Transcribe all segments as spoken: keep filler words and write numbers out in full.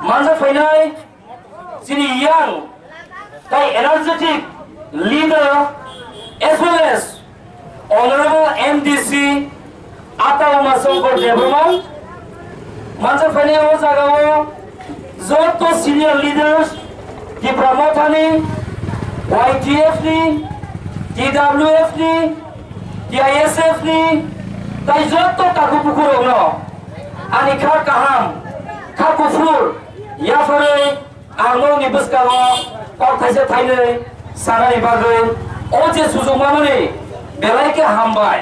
Manjak phainai chini young tei energetic leader as well as Honorable M D C Ata Uma Shankar Debbarma. Manjak phainai o jagao joto senior leaders, Tipra Mothani, Y T F ni, T W F ni, T I S F ni, tei joto takhuk bukhurokno ani kha kaham, kha kuphur yapharwi ang nokni bwskango kok thaisa thainwi sanani bagwi o je sujuk mamani belai khe hambai.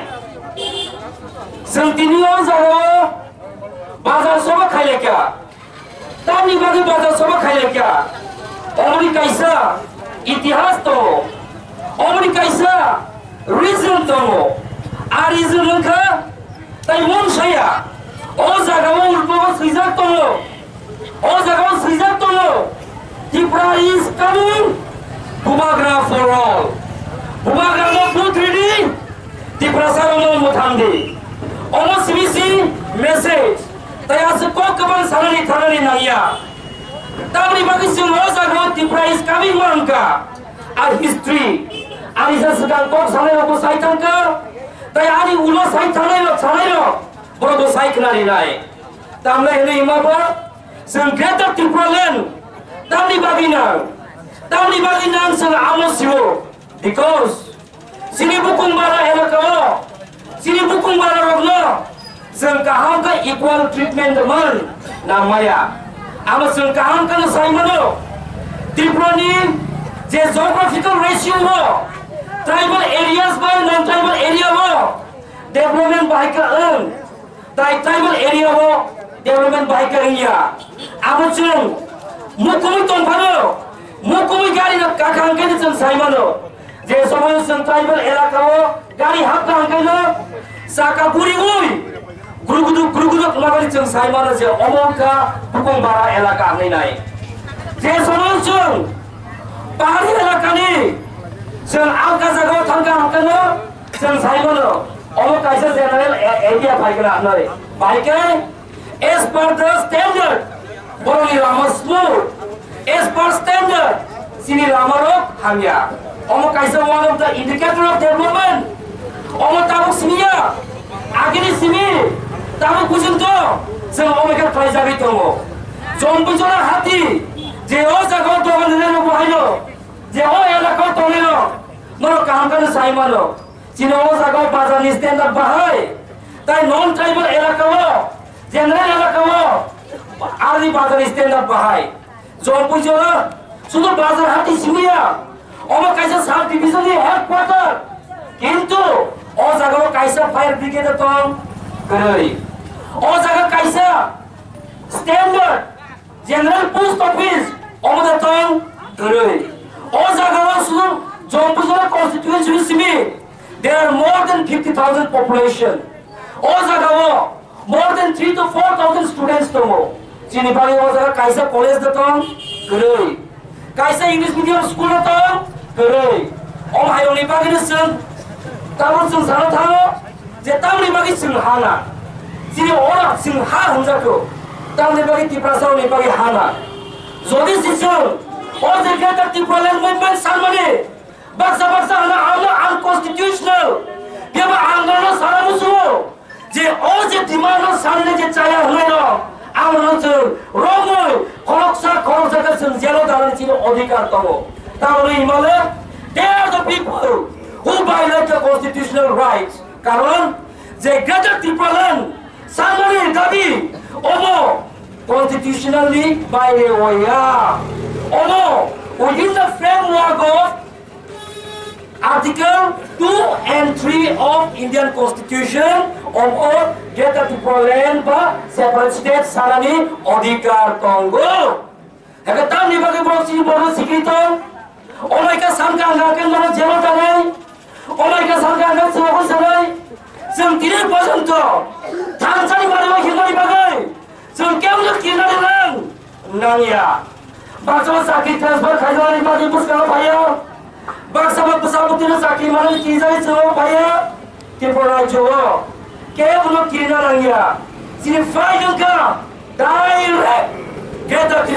Chwng tini o jagao bazar soba khailaikha. Tamni bagwi bazar soba khailaikha? Omoni kaisa itihas tongo, omoni kaisa reason tongo. A reason wngkha tai mung saya. O jagao ulpogo swijak tongo, o jagao swijak tongo, Tripura is coming, Bubagra for all. Bubagra no vote ridi, Tiprasa no muthangdi. Omo simi si message. Tai aswk kok kwbang sanani thanani nangya. Tamni bagwi chwng o jagao Tripura is coming ma wngkha. A history. Ani sa swkang kok sanai rokbo sai thangkha. Tai ani ulo sai thangnai rok, sanai rok, borokbo sai khna rinai. Tamni hwnwi hima ba chwng Greater Tripura Land tamni bagwi nang, tamni bagwi nang chwng amo sio. Because chini bukung bara elaka o, chini bukung bara rokno chwng kaham khe equal treatment man nangmaya. Amo chwng kaham khe sai mano. Tripura ni je geographical ratio o tribal areas bai non tribal area o development bahai khe wng. Tai tribal area o development bahai khe wngya. Abo chwng mukumui tongphano, mukumui gari no kakha hwnkhe chwng sai mano. Je somoy chwng tribal elaka o gari hapkha hwnkhe no chaka guriui gruguduk gruguduk wngmani chwng sai mano je omo wngkha bukung bara elaka hwnwi nai. Je somoy chwng pahari elaka ni chwng alka jaga o thangkha hwnkhe no chwng sai mano. Omo kaisa general a-, idea phaikha na nai. Bahai khe as per the standard, borokni lama smooth. As per standard, chini lama rok hamya. Omo kaisa one of the indicator of development. Omo tabuk simiya. Agini simi tabuk pujunto chwng omo khe khlaijagwi tongo. Jombujora hati je o jaga o dogan rwna rok bo haino, je o elaka o tongnai rok norok kaham khe sai mano. Chini o jaga o bazar ni standard bahai, tai non tribal elaka o, general elaka o, arni bazar ni standard bahai. Jompui jora sudu bazar hati simiya, omo kaisa sub division ni headquarter, kintu o jaga o kaisa fire brigade tong kwrwi. O jaga kaisa standard General Post Office omo da tong kwrwi. O jaga o sudu Jompui jora constituency ni simi, there are more than fifty thousand population. O jaga o more than three to four thousand students tongo. Chini bagwi o jaga kaisa college da tong kwrwi. Kaisa English medium school no tong kwrwi. Om hayungni bagwi no chwng tabuk chwng sana thango je tamni bagwi chwng hana. Chini ora chwng ha hwnjakho. Tamni bagwi Tiprasa rokni bagwi hana. Jodi si chwng o je Greater Tipraland Movement sanmani baksa baksa hana ang unconstitutional. Kebo ang no sana musuo. Je o je demand no sanle je chaya hwnwi rok, ang no chwng romwi khoroksa khoroksa khe chwng jelo dalani chini odhikar tongo. Tamoni himale, they are the people who violate the constitutional rights. Karon je Greater Tipraland sanmani dabi omo constitutionally baire oya. Omo within the framework of Article two and three of Indian Constitution of all Greater Tipraland ba separate state sanani odhikar tongo. Hake tamni bagwi borok chini borok sikri tong. Omaika samka hangka khe nono jelo tanai. Omaika samka hangka chwngno sanai. Chwng tini porjonto thansani barwi himnani bagwi Chwng kebo no kirna rwnang nangya. Baksa bo chakri transfer khaijak ni bagwi bwskango phaiya. Baksa bo bwsa bwtwi no chakri manwi kijagwi chwng phaiya. Tripura rajyo o kebo no kirna nangya. Chini fight wngkha direct.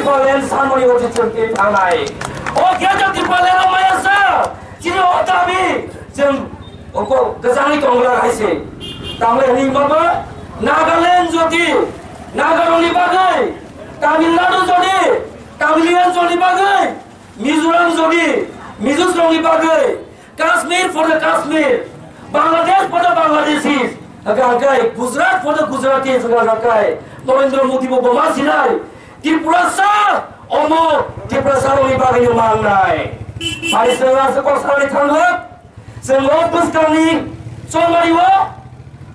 Tipraland sanmani oti chwng twi thangnai. O Greater Tipraland o maya sa, chini o dabi chwng oko gajangwi tongla hai se. Tamle hwnwi maba Nagaland jodi Nagarokni bagwi, Tamil Nadu jodi Tamilian joni bagwi, Mizoram jodi Mizosrokni bagwi, Kashmir for the Kashmir, Bangladesh for the Bangladeshis, hwnkha hwnkhe Gujarat for the Gujaratis, hwnkha hwnkhe Narendra Modi bo boma sinai, Tiprasa omo Tiprasa rokni bagwi no mangnai. Pari sengla se kok sari thango, senglo bwskangni chongmari o,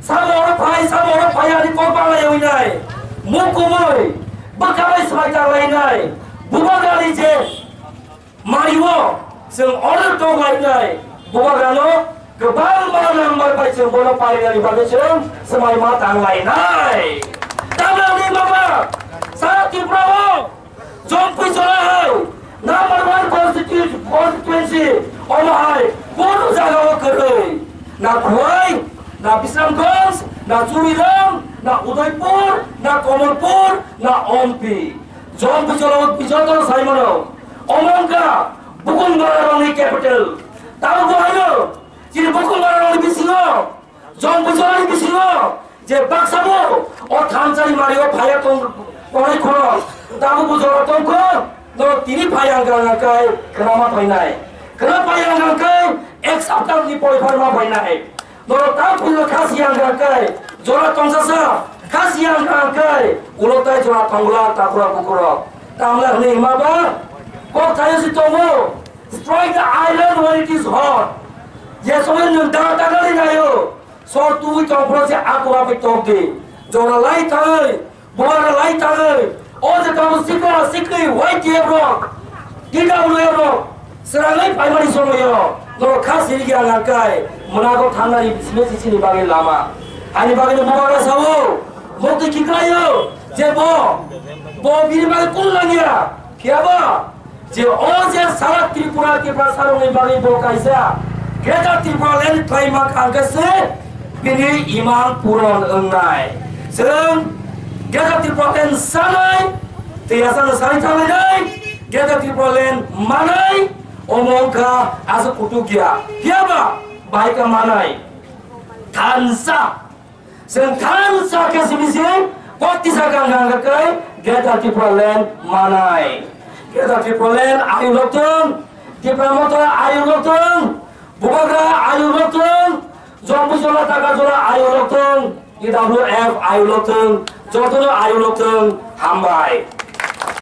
sabo oro phai, sabo oro phai ani kok bangla yawi nai, mukumui, bwkha bai swbai ta lai nai, bubagrani je Mario, chwng order tok lainai, bubagrano kwbangma number bai chwng bono parinani bagwi chwng swmai ma tang lainai. Tamni baba, sa Tripura o, Jompui Jora hai, number one constitute-, constituency, omo hai, kono jaga o kwrwi, na Khowai, na Bisramganj, na Churiram, na Udaipur, na Kamalpur, na Ompi. Jompui Jora o bijor dol sai mano. Omo wngkha Bukungbara rokni capital. Tabuk bo haino chini Bukungbara rokni bisingo, Jompui Jora ni bisingo je baksa bo o thansa ni mari o phaiya tong, tongnai khorok. Tabuk bo jora tongkho, no tini phai ang gang kai khna ma phainai. Khna phai ang gang kai ek sapta ni poi phar ma phainai. Norok tang phungo khasi yang kha kai, jora tongsa sa, khasi yang kha kai, ulo tai jora tongla tapra bukurok. Tamla hwnwi hima ba, kok thayo si tongo, strike the iron when it is hot. Je somoy nwng da tagali nayo, sor tubui tongphro se akura bai tokdi. Jora lai thai, Bubagra lai tangwi, o je tamo sikla sikli Y T F rok, T W F rok, srangwi phaimani somoyo, norok kha sirigi ang angkai, mwnago thangnani simi sisini bagwi lama. Ani bagwino Bubagra sao, mukti khiklaio, je bo, bo bini bagwi kunu nangya, phiyaba, Je o je sara Tripura, Tripura sarokni bagwi bo kaisa Greater Tripura Land khlaima kha hwnkhe se bini imang puron wngnai. Chwng Greater Tripura Land sanai, tei asano sanai thanglainai, Greater Tripura Land manai, omo wngkha aswk kutuk ya. Phiyaba bai kha manai. Thansa. Chwng thansa khe simi se kok tisa kang kang khe Greater Tripura Land manai. Greater Tripura Land ayuk lok thung, Tipra Motha ayuk lok thung, Bubagra ayuk lok thung, Jompui Jora Takarjora ayuk lok thung, T W F ayuk lok thung, jotono ayuk lok thung, hambai.